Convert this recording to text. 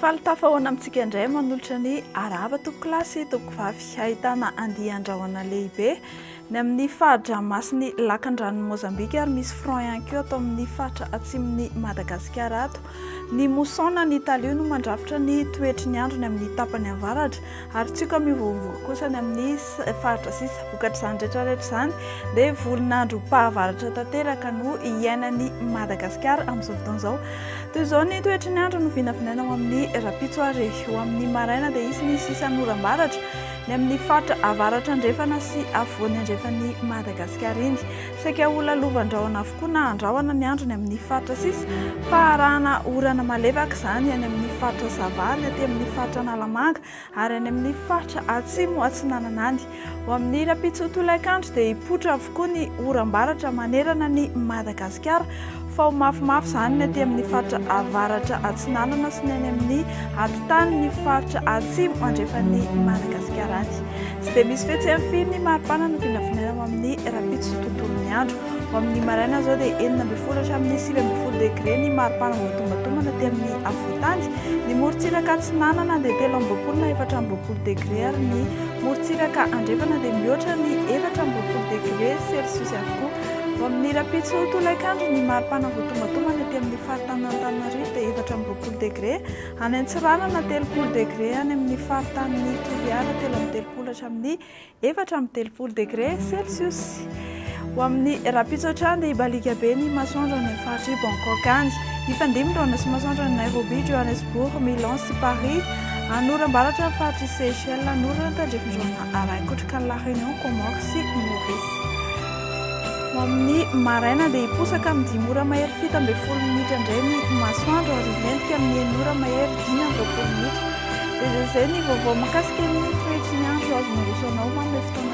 Faly tafahoana amintsika indray manolotra ny arahaba tompokolahy sy tompokovavy. Ahitana andian-drahona lehibe ny amin'ny fari-dranomasin'ny lakandranon'i Mozambika ary misy front ihany koa ato amin'ny faritra atsimon'i Madagasikara ato. Ny mousson na ny talio no mandrafitra ny toetry ny andro ny amin'ny tapany avaratra ary tsioka miovaova kosa ny amin'ny faritra sisa. Vokatr'izany rehetra rehetra izany dia volon'androm-pahavaratra tanteraka no iainan'i Madagasikara amin'izao fotoana izao. Toy izao ny toetry ny andro no vinavinaina ho amin'ny rahampitso ary ho amin'ny maraina dia hisy ny sisan'oram-baratra ny amin'ny faritra avaratra andrefana sy afovoany andrefan'i Madagasikara iny. Saika ho lalovan-drahona avokoa na andrahona ny andro ny amin'ny faritra sisa fa arahana orana malefaka izany any amin'ny faritra Sava, ny aty amin'ny faritra Analamanga ary any amin'ny faritra Atsimo Atsinanana any. Ho amin'ny rahampitso tolakandro dia hipoitra avokoa ny oram-baratra manerana an'i Madagasikara fa ho mafimafy izany ny aty amin'ny faritra Avaratra Atsinanana sy ny any amin'ny atitan'ny faritra Atsimo Andrefan'i Madagasikara any. Tsy dia misy fihetseham firy ny maripana no vinavinaina ho amin'ny rahampitso tontolon'ny andro. Ho amin'ny maraina izao dia 16 hatramin'ny 19 degre ny maripana voatombantombana aty amin'ny afovoantany. Ny morontsiraka atsinanana dia 23 na 24 degre ary ny morontsiraka andrefana dia mihoatra ny 24 degre celsius avokoa. Ho amin'ny rahampitso tolakandro ny maripana voatombantombana aty amin'ny faritanin'Antananarivo dia 24 degre. Any Antsiranana, 30 degre, any amin'ny faritanin'i Toliara, 33 hatramin'ny 34 degre celsius. Ho amin'ny rahampitso hatrany dia hibaliaka be ny masoandro any amin'ny faritr'i Bangkok any. Hifandimby rahona sy masoandro any Nairobi, Johannesburg, Milan sy Paris. Hanoram-baratra ny faritr'i Seychelles, hanorana tandrifin-drahona arahin-kotroka an'i La Réunion, Comores sy Maurice. Ho amin'ny maraina dia hiposaka amin'ny dimy ora mahery 17 minitra indray ny masoandro ary hilentika amin'ny enina ora mahery 25 minitra. Dia izay izay ny vaovao mahakasika ny toetry ny andro azo naroso anao manome fotoana.